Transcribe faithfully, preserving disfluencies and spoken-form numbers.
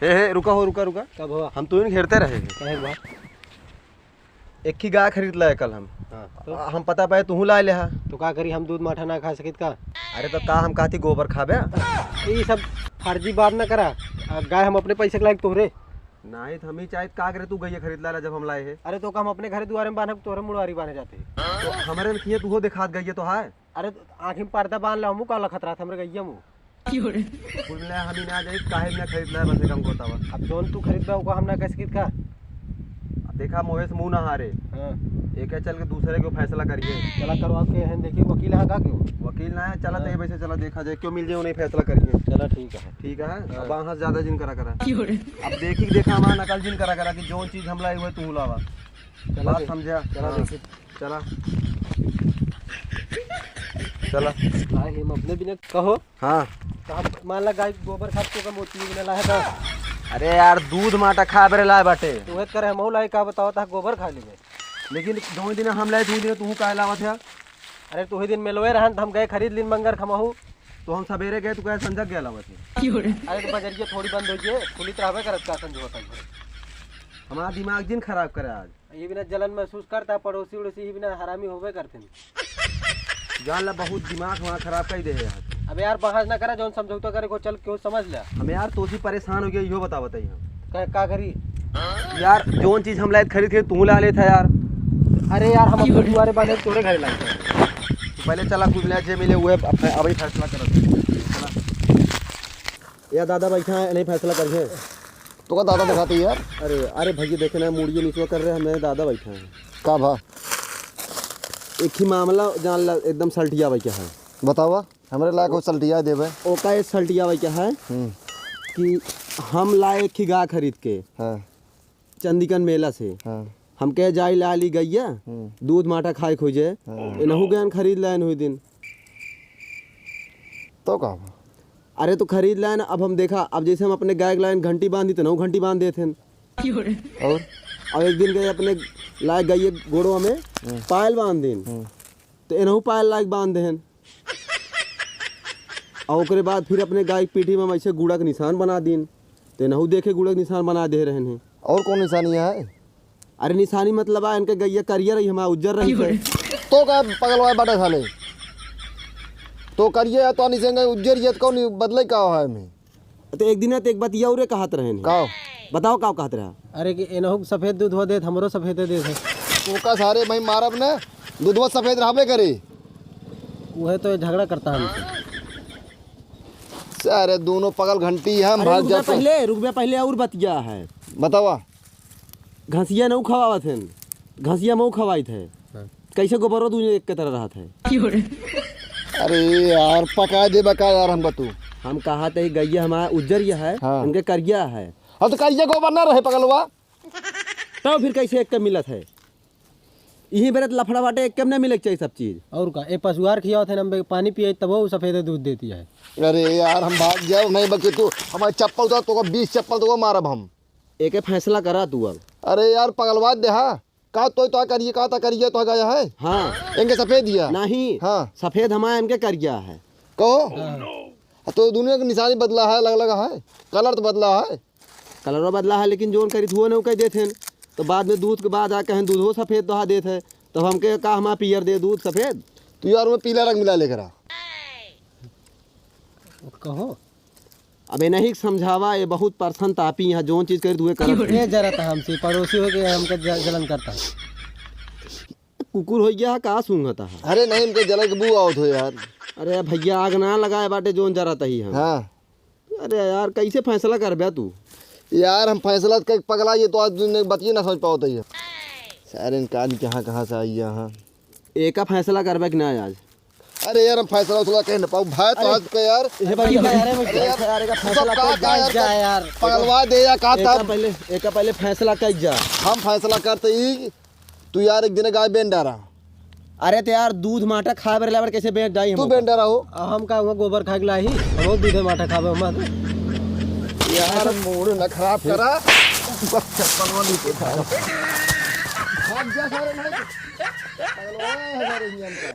ए, रुका हो, रुका, रुका। का भवा? हम तो इन घेरते रहे। काहे बा? एक ही गाय खरीद लाए कल हम। हाँ, तो? आ, हम पता पाए तुहूँ लाए लेहा। तो का करी, हम दूध माठा ना खा सकित का? अरे तो का हम कहती गोबर खाबे? ई सब फर्जी बात ना करा। आ, गाय हम अपने पैसे के लायक तोहरे। नाही तो हम ही चाहे का करे तू गइया खरीद लाला जब हम लाए है। अरे तो का हम अपने घरे दुआरे में बांधे, तोहरे मुड़वारी बांधे जाते? तो हमरे में किए तू हो देखात गइया तो है। अरे आँखी में पर्दा बांध ला, हमू का लखत रहत हमरे गइया मू। कुल मिला हम ही ना जाई, काहे ना खरीद लाए, बस एक हमको बतावा। अब जौन तू खरीदबे, ओका हम ना कह सकित का? अब देखा, मोहे से मुंह ना हारे। हाँ। एक है चल के दूसरे के फैसला करिए। चला करवा के हैं, देखी वकील है का क्यों? वकील ना है, चला हाँ। ते वैसे चला देखा जाए, क्यों मिल जाए उन्हें फैसला करिए। चला ठीक है। ठीक है, हाँ। अब वहाँ ज्यादा जिन करा करा। अब देखी देखा हमारा नकल जिन करा करा कि जौन चीज हम लाई हुए तू लावा। चला बात दे-, समझा? चला हाँ। देखी। चला। चला। भाई, हम अपने बिना कहो। हाँ। तो हम मान ला गाय गोबर खाद को का मोती बिना लाया था। अरे यार, दूध माटा खाए बरे लाए बाटे। तो वह करे हम लाए का बताओ ता गोबर खा लेबे। लेकिन दो दिन हम लाए, दो दिन तू काहे लावत है? अरे तो वही दिन मेलवे रहन तो हम गए खरीद लिन मंगर खमाहू। तो हम सवेरे गए, तू कहे संझक गया लावत है। अरे तो बजरिया थोड़ी बंद हो गई, खुली तो रहबे करत का संझो होता है। हमारा दिमाग जिन खराब करे आज। ये बिना जलन महसूस करता, पड़ोसी उड़ोसी ही बिना हरामी होबे करते नहीं। जान ला बहुत दिमाग हमारा खराब कर दे है यार। अब यार बहस ना करा, जौन समझौता करे को चल क्यों समझ ले। हम यार तोसी परेशान हो गया, यो बता बताई हम। का, का करी? यार जौन चीज हम लायत खरीद के तू ला लेता यार। अरे यार हम अपने दुआरे बांधे तोरे घरे लाए। पहले चला कुछ मिला जे मिले वो है, अब अभी फैसला करत। चला। या दादा बैठा है, नहीं फैसला करिए। तो का दादा दिखाते यार? अरे, अरे भैया, देखे ना, मुड़िए नीचवा कर रहे हैं, हमें दादा बैठा है। का भा? एक ही मामला जान ला, एकदम सलटिया भाई क्या है। बतावा, हमरे लायक हो सलटिया देवे। ओका ये सलटिया भाई क्या है हम्म। कि हम लाए एक ही गाय खरीद के हाँ। चंदीगढ़ मेला से। हाँ। हम कहे जाई ला ली गैया, हम्म। दूध माठा खाए खोजे, हाँ। इनहू गयन खरीद लायन हुई दिन। तो का? अरे तो खरीद लायन, अब हम देखा, अब जैसे हम अपने गाय के लायन घंटी बांधी, तो नौ घंटी बांध देते हैं। और? और एक दिन गए अपने लाए गैया गोड़वा में हम्म। पायल बांध दिन, हम्म। तो इनहू पायल लायक बांध देहन। और ओकरे बाद फिर अपने गाय के पीठी में हम ऐसे गुड़ा के निशान बना दिन, तो इनहू देखे गुड़ा के निशान बना दे रहन हैं। और कौन निशानी है? अरे निशानी मतलब आ, इनके गैया करिया रही, हमारा उज्जर रही है। तो का पगलवा बाटे साले? तो करिया या तो निशान उज्जर ये तो कौन बदले का है में? तो एक दिन तो एक बतिया और कहत रहे हैं। का? बताओ का कहत रहा? अरे कि एनहु सफेद दूध हो देत, हमरो सफेद देत है। तो का सारे मैं मारब ना, दूधवा सफेद रहबे करे। वह तो झगड़ा करता हमसे। सारे दोनों पगल घंटी है, हम अरे भाग रुक बे जाते। पहले, रुक बे पहले, और बतिया है। बतावा। घसिया नौ खवावत हैं, घसिया मऊ खवाइत है। हाँ। कैसे गोबरो दूध एक के तरह रहत है? अरे यार, पका देबा का यार हमका तू? हम कहा थे गैया हमारा उज्जर ये है, हाँ। उनके करिया है। हाँ, तो करिया गोबर ना रहे पगलवा। तब फिर कैसे एक के मिलत है? यही बेरे त लफड़ा बाटे, एक के में ना मिले के चाहिए सब चीज। और का, ए पशुआर खियावत है ना, हम पानी पिए तब वो सफेद दूध देती है। अरे यार, हम भाग जाओ, नहीं बल्कि तू हमारे चप्पल उतार, तो बीस चप्पल तो मारब हम। एके फैसला करा तू अब। अरे यार, पगलवा दे, हाँ? का तो, तो करिए, का तो करिए, तो गया है? हाँ। इनके सफेद दिया? नहीं। हाँ। सफेद हमारे, इनके करिया है। कहो? हाँ। तो दुनिया की निशानी बदला है, अलग अलग है, कलर तो बदला है। कलरो बदला है, लेकिन जोन करी थुओ नहीं कह देते हैं। तो बाद में दूध के बाद आ कहें दूधो सफेद दोहा देते हैं, तो हमके का हमारा पियर दे दूध सफेद? तू यार, मैं पीला रंग मिला लेकर आ। कहो। अबे नहीं समझावा, ये बहुत परसन तापी यहाँ, जोन चीज करी तू ये करत ये है। जरा था हमसे, पड़ोसी हो गए, हमके ज-, जलन करता है। कुकुर हो गया है, का सूंघता है? अरे नहीं, हमके जलन के बू आवत हो यार। अरे भैया, आग ना लगाए बाटे, जोन जरा तही हम। हाँ। अरे यार, कैसे फैसला करबे तू? यार, हम फैसला कर पगला, ये तो आज दिन बतिये ना समझ पावत है। सारे कान कहाँ, कहाँ से आई यहाँ? एका फैसला करबे कि ना आज? अरे यार, हम फैसला उसला कह न पाऊ। भाई तो अरे, आज के यार। ये भाई, अरे, अरे, अरे यार, यार, एका सब फैसला कहा कर का यार, जा यार। पगलवा दे या कहा एका तब। पहले, एका पहले फैसला कर जा। हम फैसला करते ही, तू यार एक दिन गाय बेन डारा। अरे तो यार, दूध माटा खाए बर लावर कैसे बेन डाई तू हमको? बेन डारा हो। आ, हम का हुआ गोबर खा के लाई, हम दूधे माटा खावे हम। यार, मूड न खराब करा। बस चप्पल वाली को खा। भाग जा सारे भाई। पगलवा है हमारे इंजन का।